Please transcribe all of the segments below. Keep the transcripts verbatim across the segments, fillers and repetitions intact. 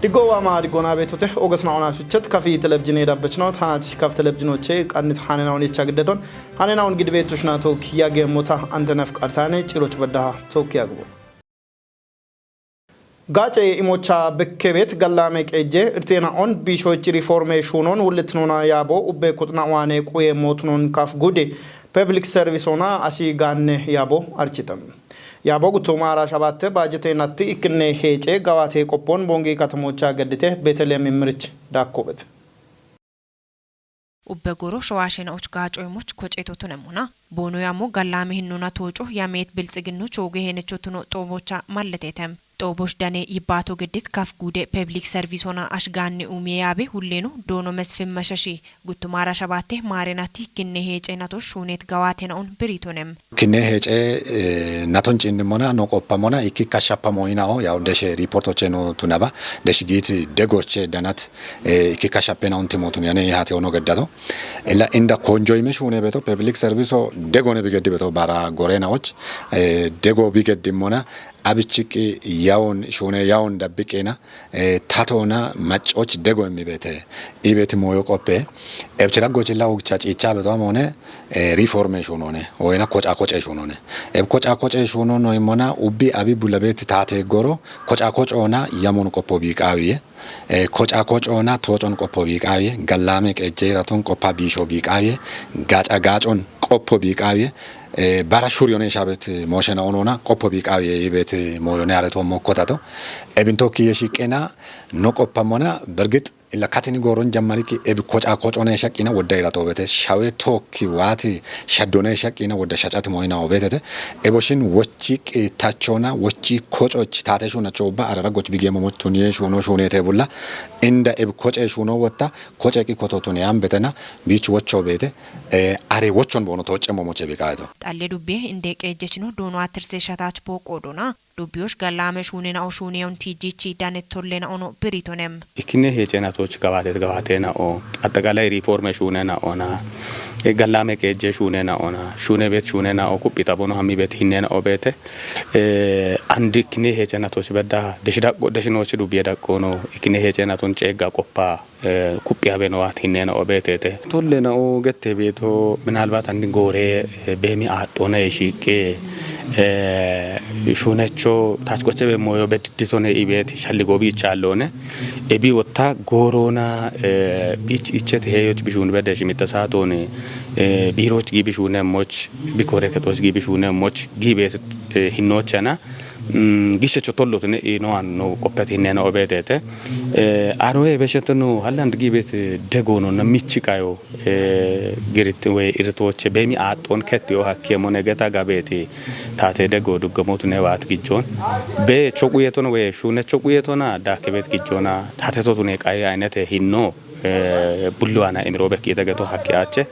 Diggo waama diggona beettote ogesna ona suchet kafi telebjine dabbechno tanat kaf telebjinoche qannit hanena on icha giddeton hanena on gidbetushna to kiya gemota antena fqartane ciroch badda to kiya gbo. Gace imocha bekebet gallame qeje irtena on bishoch reforme shunon wulitnona yabo ubbe kutna wane quye motnon kaf gude public service ona asi ganne yabo architam. Yabo gutuma ara shabatte bajete natti ikne hece gawate qoppon bongi katamocha gaddite Betelehem imrich dakkobet. Ubbe goro showashena och gacoymoch koceto tunemona. Bono yamo gallame hinnona toco yamet biltsiginno choge henecho tuno xobocha malletetem. Xobosh dane yibbato geddit kaf gude public service ona ashganne umiye yabe hulleno dono mesfin mashashi. Guttumara shabatte maarenati kinne hece nato shunet gawatena on biritonem. Kinne hece, eh, naton cinnimona no qoppamona ikki kashapamo inao yaw deshe riportoche no tunaba desh giti degoche danat, eh, ikki kashapena on timotun yane hate ono geddato. Ela inda konjoyme shune beto public service o degone bigeddi beto bara gorena och, eh, dego bigeddi mona abichiki yawon shune yawon dabbiqena, eh, tatona macoch dego immibete. Ibeti moyo qoppe. Ebchira gochilla ogcha cicha beto amone, eh, reforme shunone. Oyena koca koce shunone. Eb koca koce shunono imona ubbi abi bulabeti tate goro koca kocona yamon qoppo biqawiye. Eh, koca kocona tocon qoppo biqawiye. Gallame qejje raton qoppa bisho biqawiye. Gaca gacon qoppo biqawiye. Eh, bara shuriyone shabet moshena onona qoppo biqawiye ibeti moyone areto mokkotato. Ebinto kiye shiqena no qoppamona bergit illa katini goron jammariki ebi koca kocone shaqina wodda irato bete shawe tokki wati shaddone shaqina wodda shacati moyina obetete. Eboshin wochi qitachona wochi kococh tate shuna choba arara goch bigemo moch tuniye shuno shunete bulla. Inda ebi koce shuno wotta koce qi koto tuniyan betena bich wocho bete, eh, are wochon bono toce momoche biqato. Xalle dubbe inde qejjechino dono atirse shatach poqodona. Dubbiyosh gallame shunena o shuneyon tijjichi danet tollena ono biritonem. Ikkine hecenatoch gawatet gawatena o. Ataqalay riforme shunena ona. E gallame qejje shunena ona. Shune bet shunena o kupita bono hammi bet hinnena o bete. E andi ikkine hecenatoch bedda desh daqqo deshinoch dubbiye daqqono. Ikkine hecenaton cegga qoppa. Eh, kuphi habe no waati hinnena o beetete. Tollena o gette beeto minalbat andi goore, eh, beemi aaxxoona ye shiiqqe, eh, shunecho taach qoche be moyo bedidditone ibeeti shalligo biichaalloone. Ebi wotta gooroona, eh, biich ichete heeyoch bishun bede shimitta saatooni, eh, biiroch gi bishune moch, bikore ketoch gi bishune moch, gi beet, eh, hinnochana. Mm, gishecho tollotin ino anno qoppet hinnena obetete. Eh, aroe besheteno halland gibet degono na michi qayo, eh, girit we irtoche bemi aaxxon kettiyo hakkemo negeta gabeti tate dego duggamotune waat gijjon. Be choquyetona we shune choquyetona dakebet gijjona tate totune qaye aynete hinno. Eh, bulluwana imiro bekkite geto hakke ache.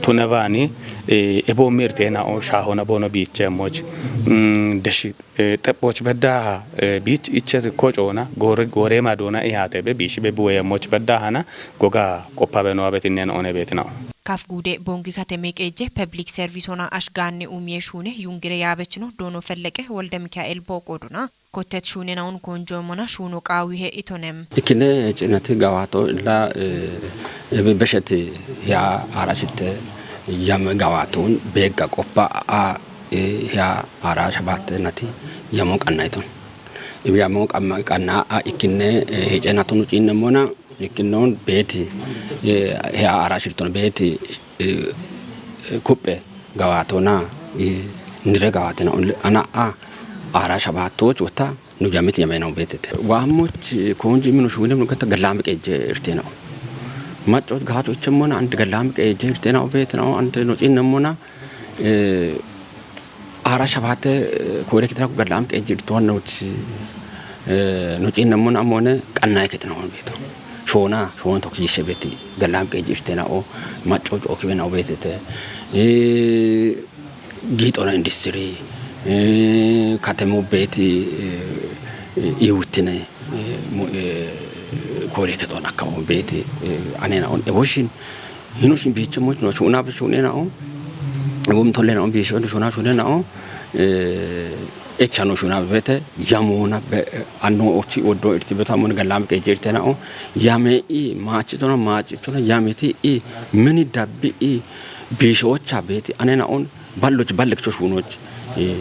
Tunebani, eh, ebo mirtena o shahona bono biche moch. Mm, deshi, eh, teppoch bedda, eh, bich ichet kochona, gore, gore madona ihate be bish be buwe moch bedda hana, goga qoppa be no abetinen one betina. Kaf gude bongi kateme qejje public service ona ashganne umye shune yungire yabechino dono felleke Wolde Mikael boqodona. Kottet shuunenaun konjoomona shuuno qaawihe itonem. Ikkine cinati gawaato illa, eh, ebe besheti ya ara shifte yam gawaatun beegga qoppa a, eh, ya ara shabatte nati yamo qanna iton. Ibi yamo qamma qanna a ikkine, eh, hecenatun cinnemona ikkinon beeti, eh, ya ara shifton beeti, eh, eh, kuppe gawaatona, eh, nire gawaatena ul-, ana a ara shabaattoch wota nu jamit yamena ubetete. Waamoch, eh, konji mino shuune mino gata gallaami qeje irtena. Maccoch gaato ichemona and gallaami qeje irtena ubetena and no cinnemona, eh, ara shabaate, eh, koyre kitira gallaami qeje irtona uchi, eh, no cinnemona amone qanna iketena ubeto. Shona, shona to kiyishe beti gallaami qeje irtena o maccoch okibena ubetete. Eh, giixona industry, eh, katemu beeti, eh, iwuttine, eh, mo-, eh, koore kexoon akkawo beeti, eh, anena on ewoshin, hinoshin biiche moch no shuna be shunena on, ewom tollena on biiche on shuna shunena on, eh, Echano shuna bete yamona be anno ochi oddo irti beta mon galam ke jirte na o yame i machi tona machi tona yame ti i mini dabbi i bishocha beti anena on balloch ballik cho shunoch. Eh,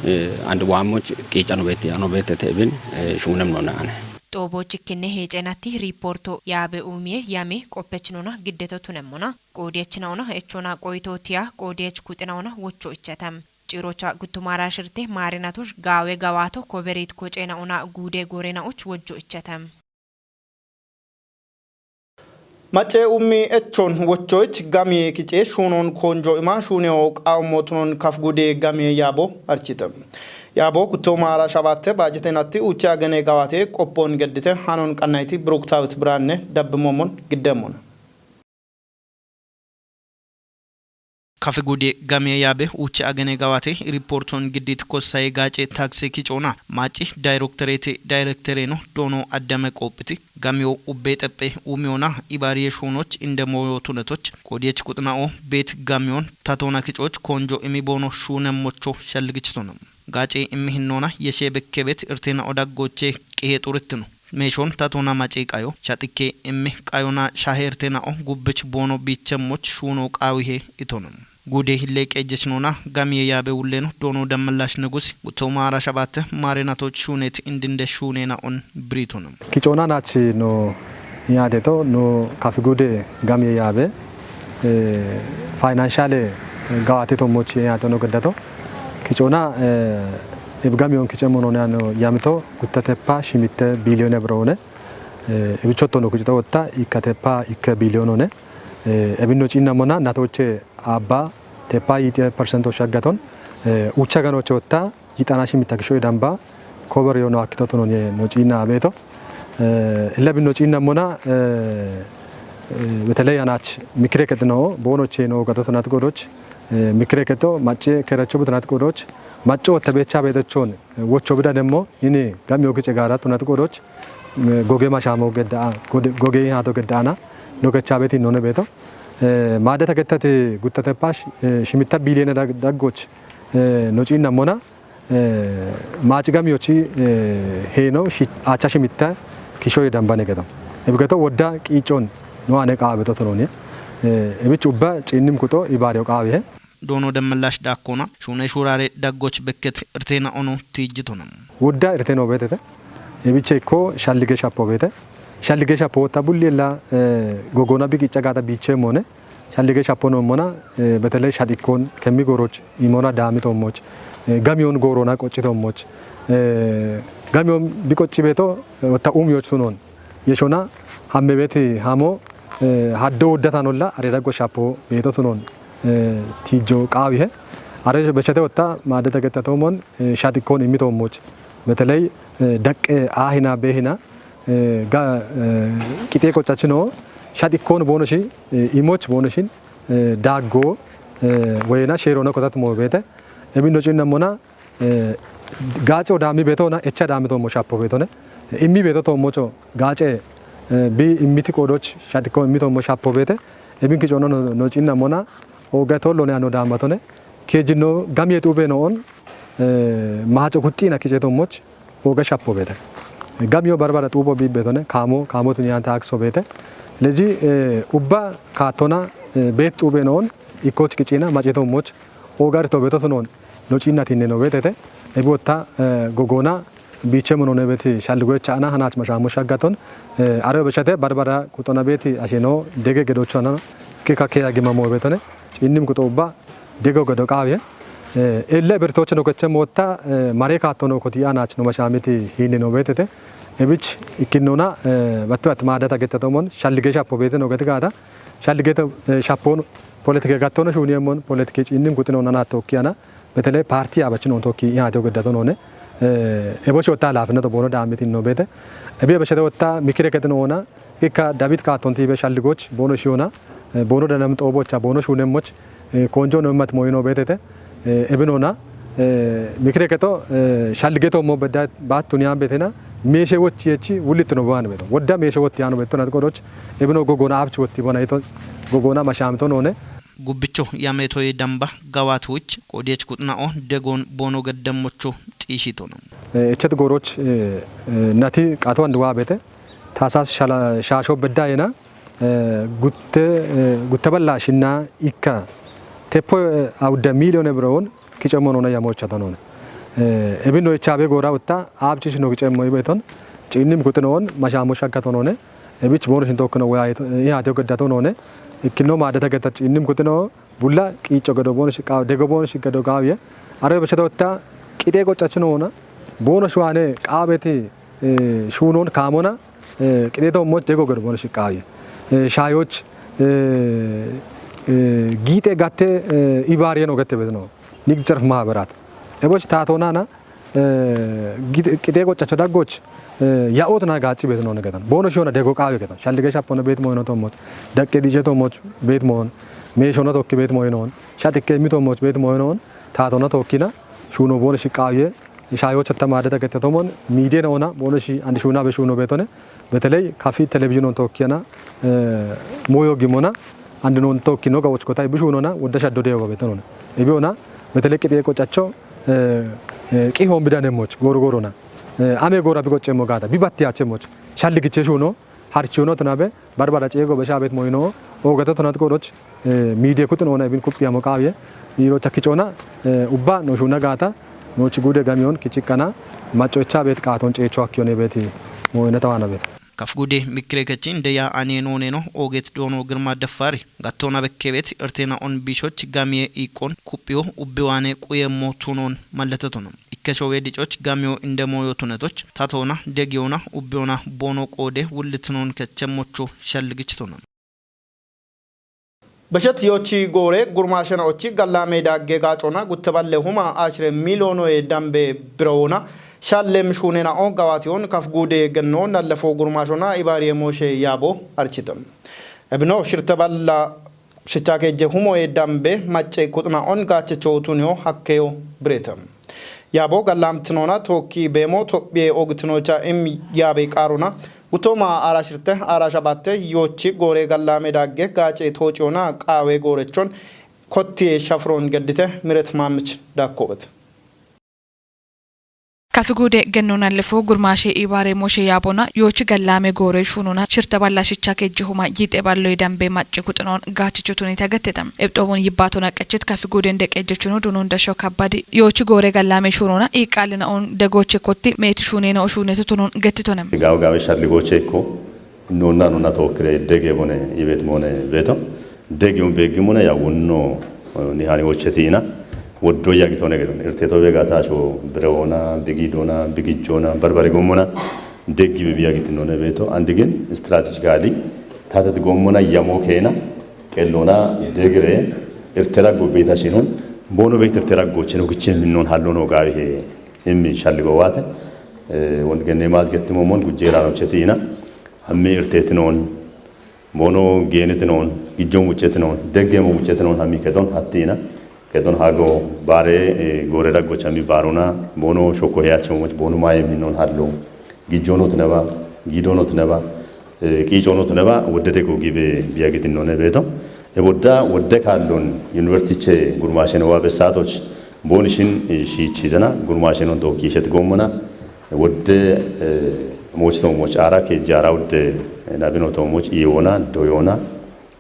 eh, and wamoch kichan beti ano bete te bin, eh, shunem no na ane. Xoobochi kinne heecenatti riippoorto yaabe umiye yame qoppechinona giddeto tunemmona qoodiyachinaona echona qoyito tiya qoodiyach kuxinaona wocho ichatam. Cirocha guttumara shirte maarinatoch gaawe gawaato koberit kocenaona guude gorenaoch wojjo ichatam. Macee ummi echoon wochoich gamiyee kicee shuunoon koonjoo imaa shuuneyoo qaawummoo tunoon kaf gudee gamiyee yaaboo archite. Yaaboo guttoo maara shabaatte baajeteen atti uuchaa ganee gawaatee qophoon geddite haanoon qannayti Biruktaawit Biraanne dabbi moomon giddeemmona. Kafe gude gamee yaabe uuche agene gawate riporton giddit kossaye gaace taakse kicoona maaci dayiroktereete dayirektereeno doono addame qoophiti gamiyo ubbee xephe uumiyona ibaariye shuunoch inde mooyo tunetoch qoodiyech quxina'o beet gamiyon tatoona kicoch koonjo imi boono shuunemmocho shalligichitona. Gaace immi hinnoona yeshee bekkebet irtena odaggoche qihe xurittino. Meeshon tatoona mace qayo shaxikke immi qayona shahe irtena'o gubbich boono biichemmoch shuuno qaawihe itona. Guude hille qeejjechinoona gamiye yaabe wulleno doono dammallash negus gutooma ara shabatte maarenatoch shuunet indinde shuunena on biritona. Kicoona naach no yaadeto no kafigude gamiye yaabe, eh, faynanshale, eh, gawateto moch yaato no geddato. Kicoona, eh, eb gamiyon kice monone ano yamito guttatepa shimitte biliyone birone. Eh, ebichotto no kicito wotta ikka tepa ikke biliyonone. Eh, ebinno ciinna mona natoche abba tepa yite persento shaggaton. Eh, ucha ganoche wotta yitana shimitta kisho idamba kober yono akkitoto no ye no ciinna abeto. Eh, ella binno ciinna mona, eh, eh, beteley anach mikire ketino bono che no gatoto nat godoch. Eh, mikire keto mace keracho butanat godoch. Maco wotta becha betochon wocho bida demmo ini gamiyo kice gaara tunat qodoch, eh, goge mashamo gedda, gode-, goge hato geddaana no kecha beti none beto. Eh, maadeta gettati guttatepa sh-, eh, shimitta biliyene dag-, daggoch, eh, no ciinna mona, eh, maaci gamiyochi, eh, heeno shi-, acha shimitta kishoy dambane geto. Ebigeto wodda qiicon no ane qaabeto tononi. Eh, ebich ubba ciinnim kuxo ibaariyo qaawihe. Doono dammallash daakkona shuune shuuraare daggoch bekket irteena ono tiijjitona. Wudda irteeno beetete. Ebiche ikko shallige shappo beete. Shallige shappo wotta bulli ella, eh, gogoona bi qicca gaata biiche moone. Shallige shappo no mona, eh, beteley shadikkon kemmi gooroch imona daamito moch. Eh, gamiyon goorona qoccito moch. Eh, gamiyon bi qocci beeto, eh, wotta umiyoch tunon. Yeshona hamme beeti hamo, eh, haddo wuddatanolla are daggo shappo beeto tunon. Eh, tiijjo qaawihe. Are bechate wotta maaddete gettatomon, eh, shadikkon immitoommoch. Beteley, eh, daqqe aahina beehina, eh, ga-, eh, qixee qoccachino shadikkon boonoshi, eh, imoch boonoshin, eh, daaggo, eh, woyena sheerona kotat moo beete. Ebinno ciinna mona, eh, gaace odaami beetona, echa daami toommo shappo beetone. Immi beeto toommocho gaace, eh, bi immiti qoodoch shadikkon immi toommo shappo beete. Ebin kicono no, no ciinna mona, Ooga tollo ne ano daamatone. Keejino gamiye xuube noon, eh, maaco guxxina kice tommoch ooga shappo beete. Gamiyo barbara xuubo biibbetone, kaamo, kaamo tun yaan taakso beete. Lezi, eh, ubba kaattona, eh, beet xuube noon, ikkoch qicina, mace tommoch ooga rito beeto tunon, no ciinnatinne no beetete. Ebi wotta, eh, gogoona, biiche mono nebeti shalligoye cha'ana hanach mashamo shaggaton, eh, are bechate barbara kuxona beti asheno dege gedochana ke ka ke yagimamo betone, ciinnim kuxo ubba dege gedo qaawiye. Eh, elle birtoche no keche motta, eh, mare kaatto no koti anach no mashamiti hinne no betete. Ebich ikkinnona, eh, battu at maadata gettatomon shallige shappo bete no geti gaata. Shallige to, eh, shappon politike gattono shuniyemon politike ciinnim kuxino nana tokkiyana. Beteley paarti abachin on tokki ihaate ogeddaton one, eh, ebochi wotta halaafineto boono daammitin no beete. Ebi ebeshete wotta mikire ketin oona, ikka David kaatton tiibe shalligoch boono shiyoona, eh, boono danam xoobocha boono shuunemmoch, eh, koonjo no immat moyino beetete, eh, ebin oona, eh, mikire keto, eh, shalligeto mo bedda baattun yaan beetena, meeshe wochi yechi wullittu no baan beeto. Wodda meeshe wotti yaano beetto nat qodoch, ebino gogoona abchi wotti bona ito, gogoona mashamito noone. Gubbicho yameetoye damba gawaatoch qoodiyech kuxina'o degoon boono gaddammocho ishitono. Echet gooroch nati qato and waabete taasas shaasho bedda yena gutte gutte balla shinna ikka teppo awudda miliyone biroon kicemmo noona yamocha tonone. Ebino echabe goora utta abchi shino kicemmo ibeton cinnim kutinoon mashamo shakka tonone. Ebich bono shin tokkino woya ihate gadda tonone ikkino maadata getta cinnim kutino bulla qiicco gado bono shiqaw dego bono shiqado gawiye. Are beshado utta qide qochachinoona bono shuane qaabeti shuunon kaamona qide tommoch dego gado bono shiqawiye. Shaayoch giite gatte ibaariye no gatte betino. Nigdi zarf mahaberat eboch taatoonana qide qochacho daggoch ya'oot na gaaci beetinoon getan bono shiona dego qaawe getan shallige shapona beet moyno tommoch daqqe dije tommoch beet moon meeshona tokki beet moynoon shatikke mi tommoch beet moynoon taatona tokkina shuuno bono shiqaawiye. Shaayocha tamadeta gette tomon miidiyen ona bono shi and shuuna be shuuno beetone. Beteley kafi televizhinon tokkiyana moyo gimona and non tokki no gawoch kota ibi shuunona wodda shaddo deyo beetonona. Ibi ona beteley qide qochacho qihon bidanemoch gooro goorona ame goora bi qoccemmo gaata bi batti yachemoch shalligiche shuuno harchiuno tunabe barbara ceego besha beet moyno ogato tunat gooroch miidiye kutin ona ibin kuppiyamo qaawiye irocha kicona ubba no shuuna gaata noochi guude gamiyon kichikkana maccoecha beet qaaton ceecho akkiyone beeti moyno tawana beet. Kaf guude mikkirekechi ndeya ane nooneno ooget doono girma daffaari gattoona bekkebeet irteena on biishoch gamiye iiqqon kuphiyo ubbiwaane quyemmo tunoon mallatetono. Ikkesho weedicoch gamiyo indemooyo tunetoch tatoona degiyoona ubbiyoona boono qoode wullitinoon kechemmocho shalligichitono. Beshet yochi goore gurmaashena ochi gallame dagge gaacona gutteballe huma ashire miliyoonoye dambe biroona shallem shuunena o gawaation kaf guude genno nallefo gurmaashona ibaariye mooshe yaabo archite. Ebino shirteballa shichakejje humoye dambe macce kuxuna on gaachecho utunio hakkeyo birete. Yaabo gallamtinoona tookki beemo tophiye oogitinocha im yaabe qaarona gutoma aarashirte aarashabatte yoochi goore gallame dagge gaace toociyoona qaawe goorechon kottiye shafiron geddite miret maamich dakkoobete. Kafi guude genno nallefo gurmaashe ibaare mooshe yaabona yoochi gallame goore shuunona shirte balla shicha kejje huma yiixe balloy dambe macce kuxunon gaachicho tunite gatteta. Ebxoobon yibbaatona qechit kafi guuden deqejjechunu dunon dasho kabbadi yoochi goore gallame shuunona iiqqaalina on degooche kotti meeti shuunena o shuunete tunon gettitone. Gaawe gaawe shalligooche ikko nonna nonna tookkire dege bone ibet mone beto degi un begi mone ya wonno ni hani wocheti ina woddo ya gitone gedon irteto be gata sho birewona bigi dona bigi jona barbare gomona degi be biya gitinone beto andigin strategically tatat gomona yamo kena qellona degire irtera go beta shinun bono bet irtera go cheno gichen non hallono gawe he immi shalligo wate won genne mas gettimo mon gujjera no chetina hammi irtetinoon bono geenetinoon gijjon wuccetinoon deggeemo wuccetinoon hammi keton hattiina keton hago baare goore daggoch hammi baaruna bono shokko heyachimomoch bono maayem hinnoon hallo gijjonot neba giidonot neba qiiconot neba woddete go gibe biyagitinnoone beeto e wodda wodde kaallon yuniversitiche gurmaashenowa bessatoch boonishin shiichizena gurmaashenon tookkiishet goommona Wodde mochito moch ara ke jara wodde nabino to moch iwona doyona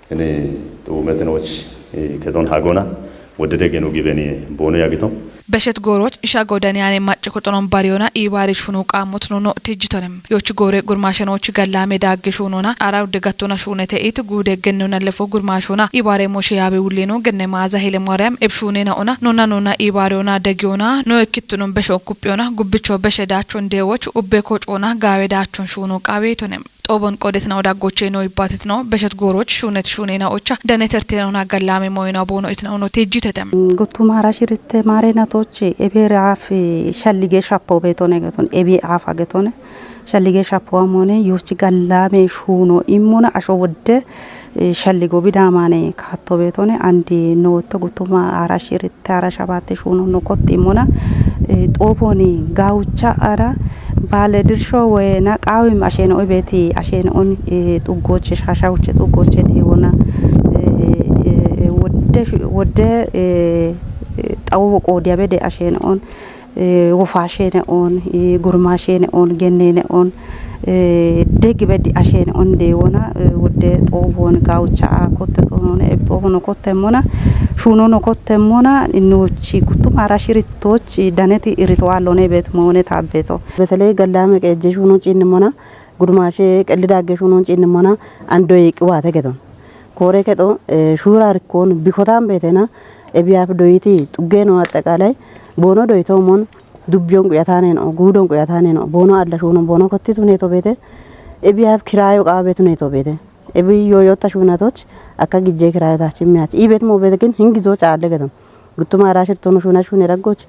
ene to metenoch keton hagona wodde degeno gibeni bono yagito. Beshet gooroch isha godaniyane macce koxonon bariyona ibaari shunu qaamot nono tijjitonem. Yoch goore gurmaashanoch gallame daagge shunona ara wodde gattona shunete it guude gennona lefo gurmaashona ibaare moshe yaabe wulleno genne maaza hele maryam eb shunena ona nona nona ibaariyona degiyona no ekkittunon besho kuphiyona gubbicho beshe daachon deewoch ubbe kocoona gaawe daachon shuuno qaaweetone. Xoobon qoodetna odaggoche no ibbaatitno beshet gooroch shuunet shuunena ocha danetertenona gallame moyna boono itna ono tejjitete. Guttumara shiritte maarenatoche ebeeraaf shallige shappo beetone geton ebe aafa getone shallige shappo amone yochi gallame shuuno immona asho wodde shalligo bidamane kaatto beetone andi nootto guttuma ara shiritte ara shabatte shuuno no kotti immona xooponi gawucha ara baale dirsho woyena qaawim ashene oy beeti ashene on xuggoche shashawuche xuggoche deewona wodde wodde xawowo qoodiya bede ashene on eh, wofaasheene'oon, eh, gurmaasheene'oon, genneene'oon, eh, deggi beddi asheene'oon deewona, eh, wudde xooboon gaawucha a kotte xoonone, eb xoobono kottemmona, shuunono kottemmona, innuuchi guttumara shirittoch daneti irito allone beet moone taabbeeto. Beteley gallaame qeejje shuuno ciinnimona, gurmaashe qelli daagge shuuno ciinnimona, andoy qiwaate gedon. Koore kexo, eh, shuura rikkoon bikotaan beetena, ebiyaaf doyiti xuggee noo axxaqaalay, boono doyitoomon, dubbiyon quyataaneno, guudon quyataaneno, boono alla shuuno, boono kotti tuneeto beete, ebiyaaf kiraayo qaabe tuneeto beete. Ebi yooyotta shuunatoch akka gijjee kiraayo taachimmiyaach. Iibet moo beete gin hingizo caalle gedon. Guttuma ara shirtono shuuna shuune raggoch,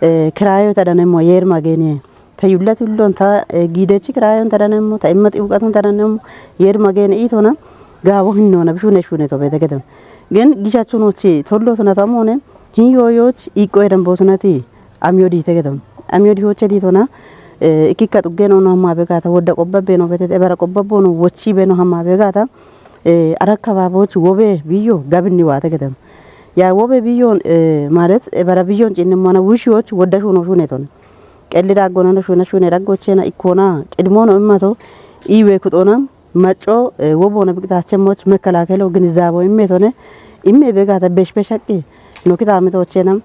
eh, kiraayo ta danemmo yeer mageeniye. Ta yullat yullon ta, eh, giidechi kiraayon ta danemmo, ta immat iwqaton ta danemmo, yeer mageene iitona, gaabo hinnoona bishuune shuune to beete gedon. Gen gishachunochi tollo tona tamone, hin yooyoch iqqo eden bootunati, amiyo diite gedon. Amiyo dihoche diitona, eh, ikkikka xuggen ono hamma begaata, wodda qobba beno betet, ebara qobba bono wochi beno hamma begaata, eh, arakka baboch wobe biyo gabinni waate gedon. Ya wobe biyon, eh, ማለት ebara biyon cinnimona wushiyoch wodda shuno shuneton. Qelli daggonano shuna shune daggochena ikkona qidmono immato iwe kuxona macco, eh, wobono biqitachemmoch mekelaakelo ginizaabo immetone imme begaata beshbeshaqqi nokita amitochena,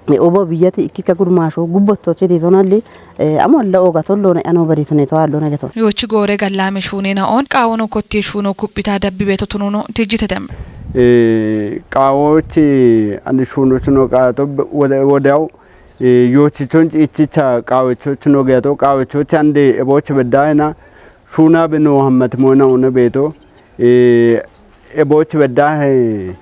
eh, obo biyyati ikkikka gurmaasho gubbottoche diitonalli, eh, amolla oga tollone ano baritone to allone geto. Yochi gore gallame shunena on qawono kotti shuno kuppita dabbi beto tununo tijjitetem. Eh, qawochi ani shuno shuno qato wode-, wodau, eh, yochichon cichicha qawochochno geto qawochochande eboch bedayna shuna beno hammat mona una beto, eh, eboch bedda, eh,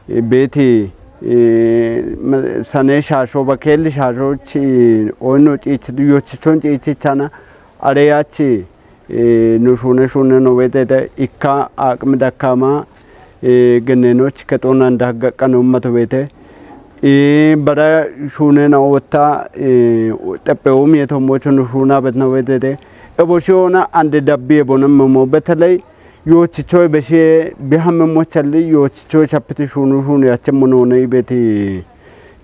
eh, beti, eh, ma-, sane shasho bakel shasho chi ono cich yochichon cichichana are yachi, eh, no shune shune no betete ikka aqm dakama, eh, genenoch ketonan dagga qano ummato bete. Eh, bara shune na otta, eh, teppe umi eto mocho no shuna bet no betete. Ebo shona ande dabbi ebo na mo beteley yochicho beshe bihamme mochalli yochicho chapiti shunu shunu yache monone ibeti,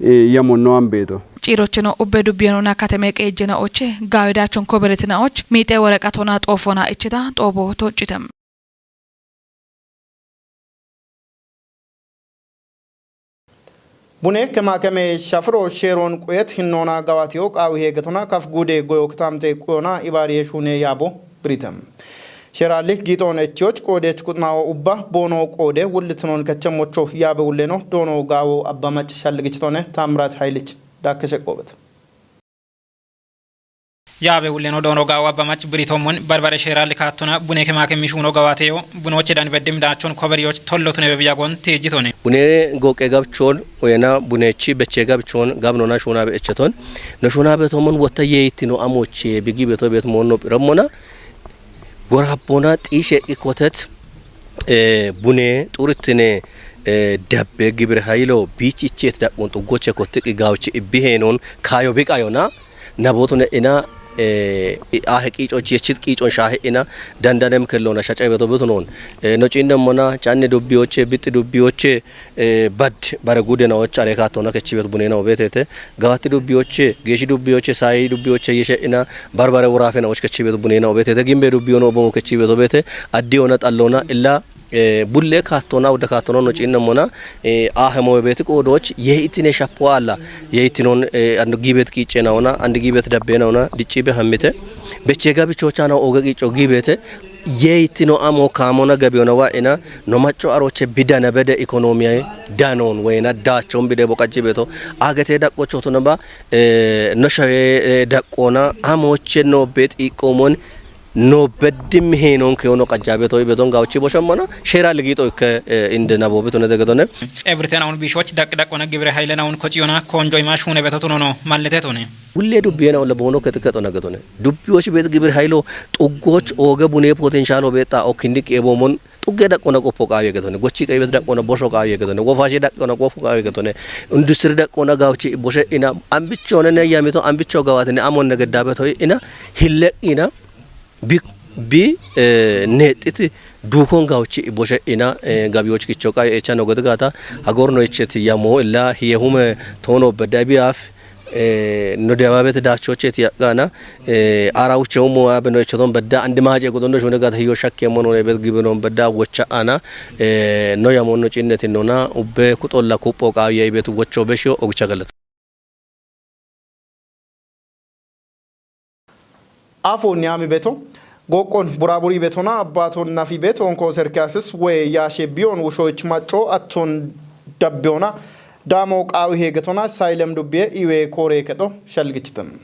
eh, yamonno ambedo. Ciirochino ubbe dubbiyonona kateme qeejjena oche gaawidachon koberetina och miite woraqatona xoofona ichita xoobo toccitem. Bune kemakeme shafiro sheeroon quyet hinnoona gawatiyo qaawihe getona kaf guude goyo kitaamte quyona ibaariye shuune yaabo biritem. Sheeraalli giixoon echiyoch qoodech quxnaawo ubba boono qoode wullitinoon kechemmocho yaabe wulleno doono gaawo abba mac shalligichitoone Taamiraat Hayilich daakke sheqqoobet. Yaabe wulleno doono gaawo abba mac biritoomon barbare sheeraalli kaattona bune kemaake mishuuno gawaateyo bunooche dan beddim daachon koberiyoch tollo tunebe biyagon tiijjitone. Bune goqqe gabchoon oyena bunechi beche gabchoon gabnona shuunabe echeton. No shuunabe tomon wotta yeettino amoche bigi beto bet moonno phirommona. Worabbona xiishe qikotet, eh, bune xuritine, eh, dabbe gibir hayilo biich ichet daqqun xuggoche kottiqi gawchi ibbi heenon kayo biqayona. Nabotune ina, eh, i-, ahe qiicochi yechit qiicon shaahe ina dandanem kellona shace beto betunon. Eh, no ciinnemmona canni dubbiyoche, bixxi dubbiyoche, eh, bad bare gude naoch are kaattona kechibet bunena obetete. Gawatti dubbiyoche, geeshi dubbiyoche, saayi dubbiyoche yeshe ina barbare worafe naoch kechibet bunena obetete. Gimbe dubbiyono obomo kechibet obete. Addi ona xallona illa, eh, bulle kaattona, udda kaattona no ciinnemmona, eh, ahe mo obeti qoodoch, ye itine shappo alla, ye itinon, eh, ando gibet qiice naona, andi gibet dabbe naona, diccibe hammite. Beche gabichocha na oge qiico gibete. Yeettino amo kaamona gabiyona wa'ina no macco aroche bidana bede ikonomiyae danon wena daachon bide boqaji beto agete daqqochoto naba, eh, no shawe, eh, daqqona amoche no bet iqomon no beddim heenon ke ono qajja beto ibeton gawchi boshon mana shera ligito ikke, eh, inde nabo betone degedone. Everything aun bishoch daq daqona gibire haylen aun kochiyona konjo ima shune beto tunono mallete tone. Wulle dubbiyena olla boono kete keto nagetone. Dubbiyoch bet gibir haylo xuggoch ooge bune potentialo beta o kindiq eboomon xugge daqqona qoppo qaawiye getone. Gochi qaybet daqqona bosho qaawiye getone. Wofashi daqqona qoppo qaawiye getone. Industri daqqona gawchi boshe ina ambichone ne yamito ambicho gawatine amon ne geddabe toy ina hille ina bi, bi, eh, neexxiti duukon gawchi boshe ina, eh, gabiyoch kicho qay echa no gede gata hagor no icheti yamo illa hiyehume tono bedabi af Eh, no diababet dachoche ti yakana, eh, ara uche umo abe no echoton bedda andi maje godondo shune gata hiyo shakke mono ne bet gibenon bedda wocha ana, eh, no yamonno cinnetin nona ubbe kutolla kuppo qawiye bet wocho besho ogcha galat. Afo Niyami Beto, Goqqon Buraburi Betona, Abbaton Nafi Beton ko Serkiasis we Yashe Biyon Wushoch Macho Atton Dabbiona, Damo Qawi Hegetona, Sailem Dubbiye Iwe Kore Kedo, Shalgichitan.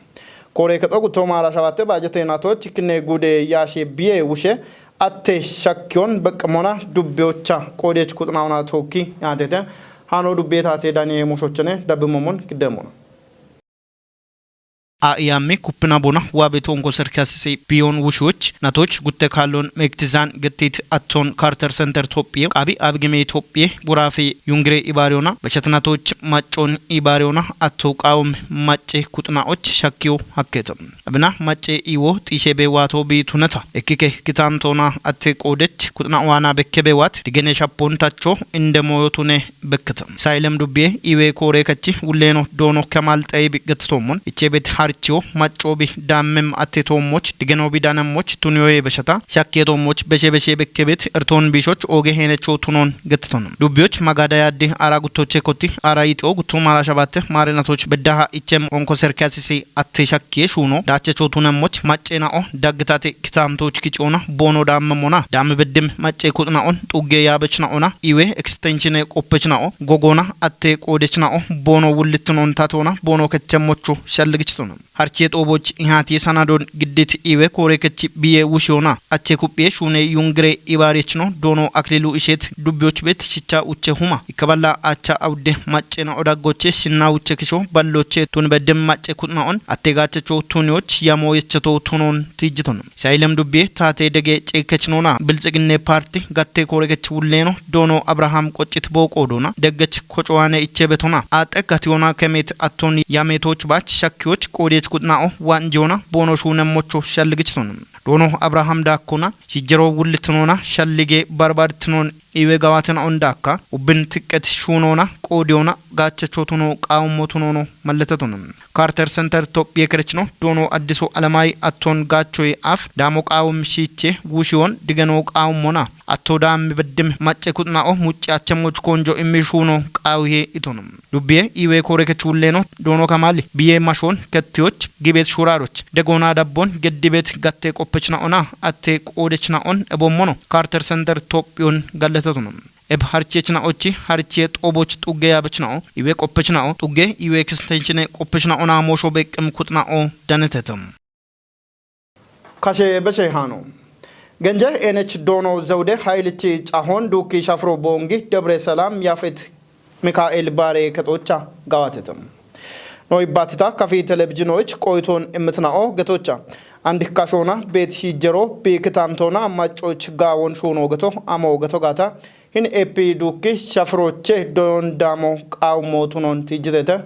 Kore Kedo Gutoma Rashavate Bajete Nato Chikne Gude Yashe Biye Wushe, Atte Shakyon Bekmona, Dubbiocha, Kodech Kutnaona Toki, Yatete, Hano Dubbe Tate Danie Moshochene, Dabbimomon, Kidemona. A I M kuppina bona wabe tonko serkasise biyon wushoch natoch gutte kallon mektizan gettit atton Carter Center Tophiye qabi abgime Tophiye burafe yungre ibariona beshat natoch maccon ibariona atto qawm macce kutnaoch shakkiyo hakketam. Abina macce iwo xishe be wato bi tunata. Ekkike kitantona atte qoodech kutna wana bekkebe wat digene shappon tacho inde moyo tune bekkata. Sailem Dubbiye Iwe Kore Kachi Wulleno Dono Kamal Xayibi Gattotommon Ichebet Harcho Machobi Dammem Attetommoch Digenobi Danemmoch Tunioye Beshata Shakketommoch Beshe Beshe Bekkebet Erton Bishoch Oge Henecho Tunon Gattoton. Dubbiyoch Magada Yadde Ara Guttoche Koti Ara Yitio Gutto Mara Shabatte Marenatoch Beddaha Ichem Onko Serkasisi Atte Shakke Shuno Dachecho Tunemmoch Maccenao Daggitate Kitamtoch Kiciona Bono Dammemona Damme Beddim Macce Kutnaon Xugge Yaabechnaona Iwe Extensione Qoppechnao Gogona Atte Qoodechnao Bono Wullitnon Tatona Bono Kechemmocho Shalligichton. Harchie Xooboch Ihati Sanadon Giddit Iwe Kore Kechi Biye Wushiona Ache Kuphiye Shune Yungre Ibarechno Dono Aklilu Ishet Dubbioch Bet Shicha Uche Huma Ikaballa Acha Awde Maccena Odaggoche Shinna Uche Kisho Balloche Tun Beddim Macce Kutnaon Atte Gachecho Tunioch Yamo Yecheto Tunon Tijjiton. Sailem Dubbiye Tate Dege Cekechnona Bilxiginne Parti Gatte Koregech Wulleno Dono Abraham Qoccit Boqo Dona Deggech Kocowane Ichebetona Axe Gationa Kemet Atton Yametoch Bach Shakkiyoch Qoodech Kutnao Wanjona Bono Shunemmocho Shalligichton. Dono Abraham Dakkona Shijjero Wullitnona Shallige Barbartnon Iwe Gawaten Ondakka Ubbin Tiqqet Shunona Qoodiyona Gachecho Tuno Qawmo Tunono Malletatonon. Carter Center Tophiye Kerechno Dono Addiso Alamai Atton Gachoy Af Damo Qawm Shiche Wushion Digeno Qawmona Atto Dam Beddim Macce Kutnao Mucci Achemoch Konjo Immi Shuno Qawiye Itonom. Dubbiye Iwe Kore Kech Wulleno Dono Kamali Biye Mashon Kettiyoch Gibet Shuraroch Degona Dabbon Geddibet Gatte Qoppechnaona Atte Qoodechnaon Ebommono Carter Center Tophiyon Galletatonom. Eb Harchechnao Chi Harchie Xooboch Xugge Yaabechnao Iwe Qoppechnao Xugge Iwe Extensione Qoppechnaona Mosho Beqqim Kutnao Danetetam. Kashe Beshe Hano. Genje Enech Dono Zewde Haylichi Cahon Duki Shafro Bongi Debre Salam Yafet Mikael Bare Ketocha Gawatetam. No Ibbatita Kafi Televizhinoich Qoiton Immitnao Getocha. Andi Kashona Bet Shijero Bi Kitamtona Macoch Gawon Shuno Geto Amo Geto Gata Hin Epi Duki Shafroche Don Damo Qawmo Tunon Tijjitete.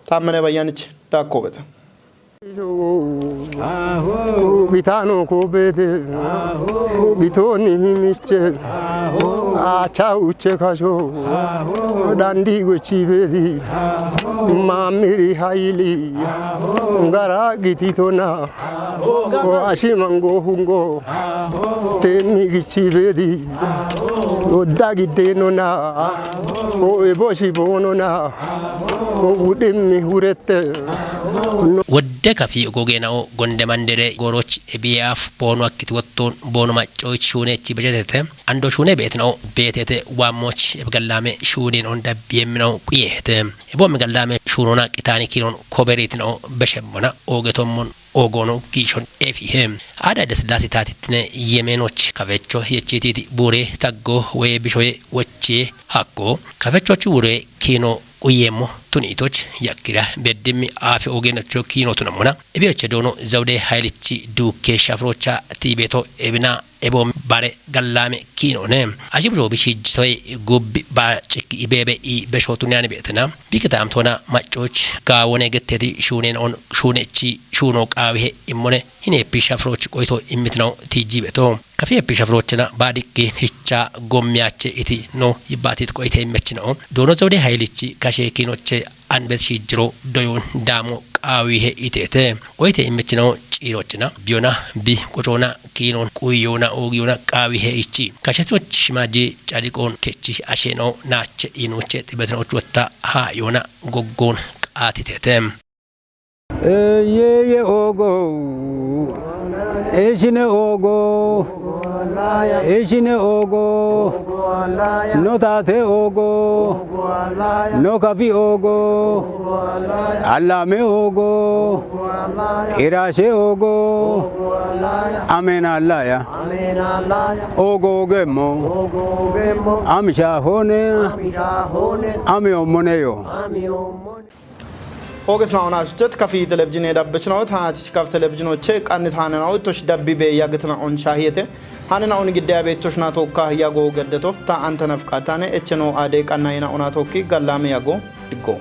Tammene Bayyanich Dakkobete. Gitano kobete. Gitoni himiche. Acha uche kasho. Dandi gochi bedi. Mamiri haili. Gara gititona. Ashimango hungo. Temi gichi bedi. Odagi denona. O eboshi bonona. O udimmi hurette. Wodde kafi gogenao gonde mandere goroch ebiyaf bono akkit wotton bono maccoch shune chi bejetete. Ando shune betnao betete wamoch ebgallame shunin on dabbiyemnao quyete. Ebo megallame shunona qitani kinon koberitnao beshemmona ogetommon ogono gishon efihe. Ada Desilasi tatitine yemenoch kafecho yechititi bure taggo we bishoye woche hakko kafechochu bure kino quyemo tunitoch yakkira beddimmi afe ogenocho kino tunamona. Ebiyoche Dono Zawude Hayilichi dukke shafrocha tibeto ebina ebo bare gallame kinone. Ashi busho bishijjitoy gubbi ba cikki ibebe i beshotu nyani betena. Biki tamtona maccoch gawone getteti shunen on shunechi shuno qawihe immone. Hinepi shafroch qoyto immitno tijji beto. Kafi eppi shafiroochina baadiqqi hicha gommiyache iti no yibbatit qoyite immechinao. Doono Zawude Hayilichi kashe kiinoche anbet shiijjiro doyoon daamo qaawihe iteete. Qoyite immechinao ciirochina biyona bi qocoona kiinoon quyiyoona oogiyoona qaawihe ichi. Kashe sochi shimaaji cadiqoon kechi asheenao naache iinoche xibetinochu wotta haa yoona goggoon qaatiteete. Eeyyeeyye oogo, ishine oogo, ishine oogo, no taate oogo, no kafi oogo, allaame oogo, iraashe oogo, ameenaallaya. Oogo oogeemmo, amisha hoone, amiyoommone yo. Hoogisnaonaashuchet kafi televizhiine dabbichnawot haachich kaf televizhinoche qannit haanenawot tosh dabbi be yagitnaon shaahiyete. Haanenawon gidde abeettoshna tookka yago geddeto ta antanaf qaatane echeno aade qanna yinaona tookki gallaame yago diggo.